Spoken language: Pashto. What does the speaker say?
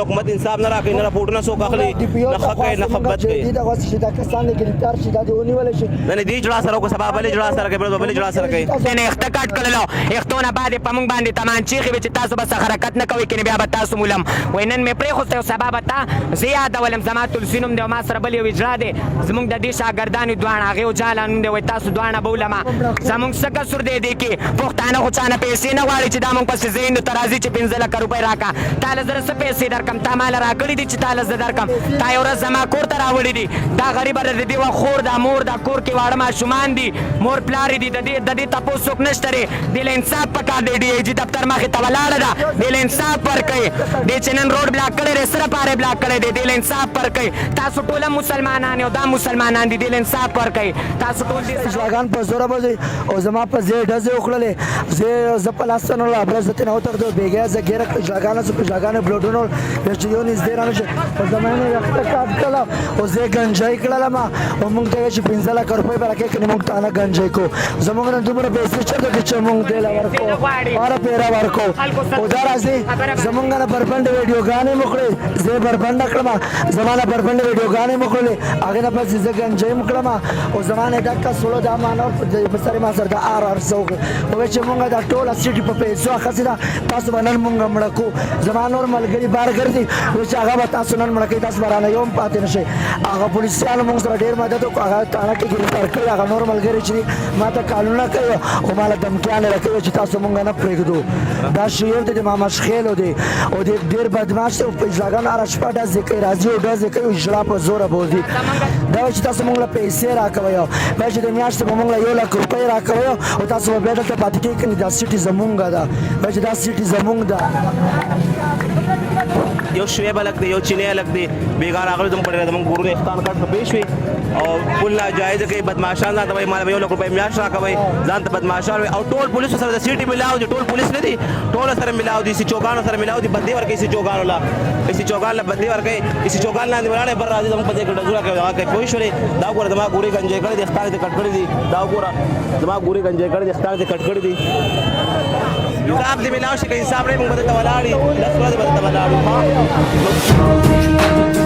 حکومت انصاف نه راکوي، نه رپورټونه څوک اخلي، نه ښه کوي نه ښه بد کوي. دا غوسه چې دا کسان دې ګرفتار شي، دا دې ونیول شي. نه نه، دې جوړا سره کو سبا بلې جوړا سره کوي، بل بلې جوړا سره کوي. نه اخته کټ کړلو، اختونه بعد په مونږ باندې تمانچې خې چې تاسو به حرکت نه کوئ، کنه بیا به تاسو مولم وای. نن مې پرې خوسته، سبا به تا زه یادولم. زما تلسی نوم دی، ما سره بل یو اجرا دی، زمونږ د دې شاګردانو دواړه، هغې اجاله نوم دی. وای تاسو دواړه به ولما. زمونږ څه قصور دی دې کې؟ پښتانه خو چا نه پیسې نه غواړي چې دا مونږ پسې ذهن ته راځي چې 5 لکه روپۍ راکا، تا له زره څه پیسې درکم؟ تا مال راکړي دي چې تا له زه درکم؟ تا یو ورځ زما کور ته راوړي دي. دا غریبه ده، د دې خور ده، مور ده، کور کې واړه ماشومان دي، مور پلار دي. د دې تپوس څوک نشته دی. دې له انصاف پکار دی. ډي آی جي دفتر مخې ته ولاړه ده، دې له انصاف ورکوي. دې چې نن روډ بلاک کړی دی، سره پاره بلاک کړی دی، دې له انصاف ورکوي. تاسو ټول مسلمانان یو، دا مسلمانان دي، دې له انصاف ورکوي. تاسو ټول دې اجراګان په زوره بځي او زما په زه ډزې وکړلې. زه زه په لاس نه لا برز ته نه وتښتو. بیګا زه ګیره اجراګان څه اجراګان بلوډونو چې یو نږدې رانه شي او زما نه وخت کاټ کړل او زه ګنجای کړل ما. او مونږ ته چې 5 لک روپۍ برکه کني، مونږ ته نه ګنجای کو. زمونږ نه دومره پیسې چرته دي چې مونږ دې لا ورکو اور پیرا ورکو؟ او دا راځي زمونږ نه بربند ویډیوګانې مخړې. زه بربند کړم، زمانه بربند ویډیوګانې مخړې. هغه نه پس زه ګنجای مکړم او زمانه دا کسولو دا مانور په سره ما سره دا آر آر څوک او چې مونږ دا ټول سیټي په پیسو اخیسته ده. تاسو به نن مونږ مړه کو. زما نور ملګري بار ګرځي او چې هغه به تاسو نن مړه کوي، تاسو به رانه یو هم پاتې نه شئ. هغه پولیسانو مونږ سره ډېر مدد وکړ، هغه تاڼه کې ګرفتار کړي. هغه نور ملګري چې دي، ما ته کالونه کوي او ما له دمکیانې راکوي چې تاسو مونږ نه پرېږدو. دا شعیب دی، د مامش خېلو دی او د ډېر بدمعاش دی او په اجراګانو هره شپه ډزې کوي، راځي او ډزې کوي او اجرا په زوره بوځي. دا وایي چې تاسو مونږ له پیسې راکوئ، وایي چې د میاشتې به مونږ له 1 لک روپۍ راکوئ او تاسو به بیا دلته پاتې کېږئ، کنې دا سیټي زمونږ ده. وایي چې دا سیټي زمونږ ده. یو شعیب هلک دی، یو چینی هلک دی. بیګا راغلی زموږ په ډېره، زموږ ګورونه اختان کټ په پېښ وي او پول ناجایز کوي. بدمعاشان ځان ته وایي، مال به 1 لک روپۍ میاشت راکوئ، ځان ته بدمعاشان وي. او ټول پولیسو سره د سیټي ملاو دي، ټول پولیس نه دي، ټول سره ملاو دي، سی چوکانو سره ملاو دي. بدلې ورکوي سی چوکانو له، سی چوکان له بدلې ورکوي. سی چوکان لاندې ولاړې بر راځي، زموږ په ځای کې ډزونه کوي، هغه کوي. پوه شولې؟ دا وګوره، زما ګورې ګنجې کړې دي، اختان دې کټ کړې دي. دا وګوره، زما ګورې ګنجې کړې دي، اختان دې کټ کړې دي. انصاف دې ملاو شي. که انصاف نه، موږ به دلته ولاړ یو، 10 ورځې به دلته ولاړ یو.